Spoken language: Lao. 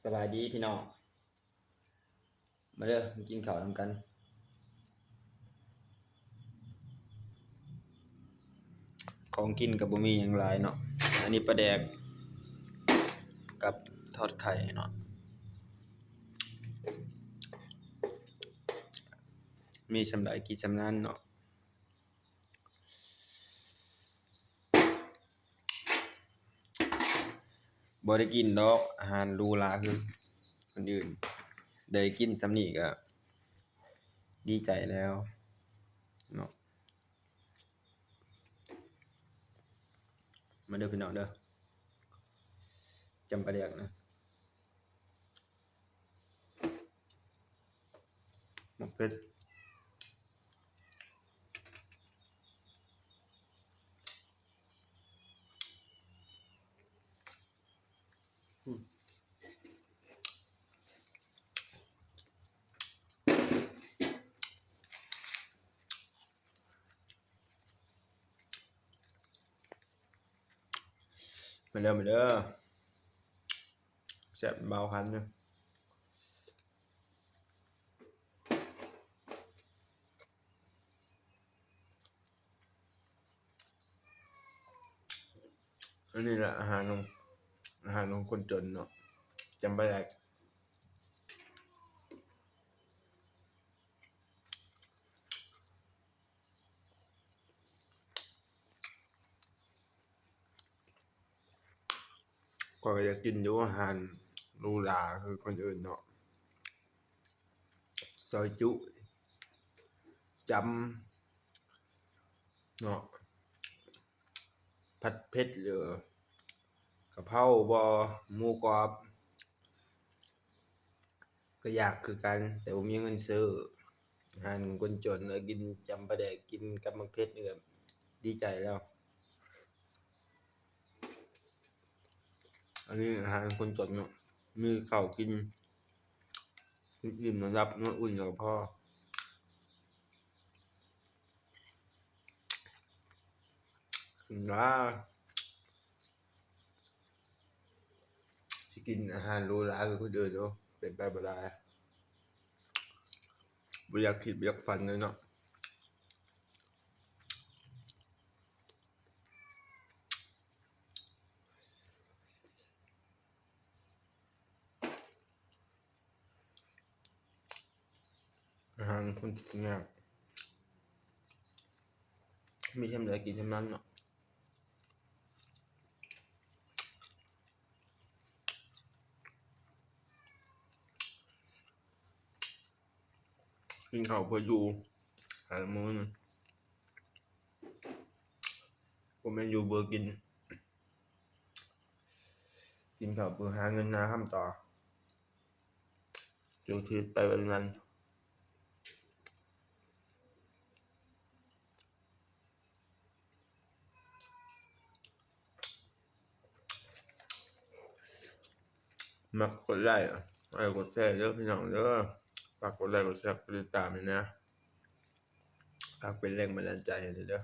ສະບາຍດີພີ່ນ້ອງ ມາເດີ ມາກິນເຂົ້ານຳກັນ. ຂອງກິນກໍບໍ່ມີຫຍັງຫຼາຍເນາະ, ອັນນີ້ປາແດກກັບທອດໄຂ່ເນາະ, ມີສ່ຳໃດກິນສ່ຳນັ້ນເນາະ. ບໍ່ໄດ້ກິນດອກອາຫານຫຼູຫຼາຄືຄົນອື່ນ, ໄດ້ກິນສ່ຳນີ້ກໍດີໃຈແລ້ວເນາະ. ມາເດີພີ່ນ້ອງເດີ ຈຳປາແດກນະ. ໝາກເຜັດ ມາເດີ ມາເດີ. ແຊບເບົາຄັນເດີ. ອັນນີ້ລະອາຫານຂອງ ອາຫານຂອງຄົນຈົນເນາະ, ຈຳປາແດກ. ຂ້ອຍກໍຢາກກິນຢູ່ອາຫານຫຼູຫຼາຄືຄົນອື່ນເນາະ, ຊອຍຈຸ ຈຳເນາະ, ຜັດເຜັດ ຫຼື ກະເພົາບໍ ໝູກອບ. ກໍຢາກຄືກັນ ແຕ່ບໍ່ມີເງິນຊື້. ອາຫານຄົນຈົນ ກິນຈຳປາແດກ ກິນກັບໝາກເຜັດນີ້ກໍດີໃຈແລ້ວ. ອັນນີ້ອາຫານຄົນຈົນເນາະ, ມີເຂົ້າກິນ ກິນອີ່ມນອນຫຼັບ ນອນອຸ່ນກໍພໍ. ລາ ຊິກິນອາຫານຫຼູຫຼາຄືຄົນອື່ນ ໂອ້ ເປັນໄປບໍ່ໄດ້, ບໍ່ຢາກຄິດ ບໍ່ຢາກຝັນເລີຍເນາະ. ອາຫານຄົນຍາກ ມີສ່ຳໃດກິນສ່ຳນັ້ນເນາະ. ກິນເຂົ້າເພື່ອຢູ່ ແຕ່ລະມື້ນີ້ ບໍ່ແມ່ນຢູ່ເພື່ອກິນ, ກິນເຂົ້າເພື່ອຫາເງິນຫາຄຳຕໍ່ ຢູ່ທີ່ໄປວັນໆ. ມັກກົດໄລ້ ກົດແຊເດີພີ່ນ້ອງເດີ, ຝາກກົດໄລ້ ກົດແຊ ກົດຕິດຕາມໃຫ້ແດ່, ຝາກເປັນແຮງບັນດານໃຈໃຫ້ແດ່ເດີ.